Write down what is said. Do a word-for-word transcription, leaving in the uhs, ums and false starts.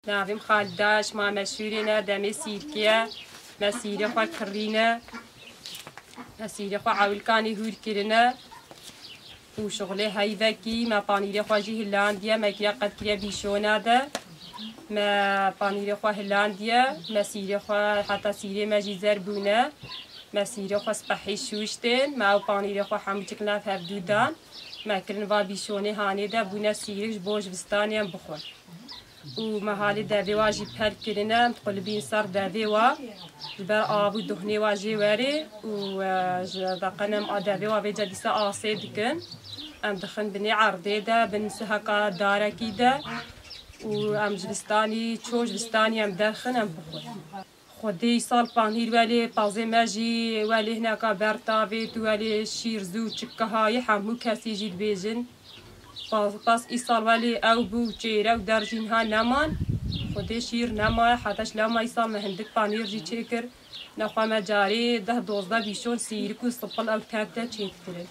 Navê min Xalîda, ji ma me şûrê ne, demê sîrkê ye. Me sîrê xwe kirîne. Me sîrê xwe ewilkanî hûr kirine. Û şixulê heyvekî, me panîrê xwe jî hilandiye, me kiriye qet kiriye bîşona de. Me panîrê xwe hilandiye, me sîrê xwe, heta sîrê me jî zer bûne. Me sîrê xwe spehî şûştên, me ew panîrê xwe hemû çik nav hevdû dan. Me kirin va bîşonê hanê de bûne sîrik ji bo zivistanê em bixwin. Û me halê devê wa jî pel kirine, em diqulibîn ser devê wa. Ji ber av û duhnê wa jê werê û, e, ji deqen em a devê wa vêca dîsa asê dikin. Em dixin binê erdê de, bin siheka darekî de û em zivistanî, ço zivistanî em derxin, em bixwin. Xwedê îsal panîr welê pazê me jî welê hineka ber tavêt û welê şîr zû çikka hayê hemû kesî jî dibêjin. Pas, pas îsal welê ew bû çêre û der jî niha neman. Xwedê şîr nemaye, heta ji lema îsal me hindik panîr jî çêkir. Nexwe me carê deh dozdeh bîşon sîrik û sipil ew tente çêdikirin.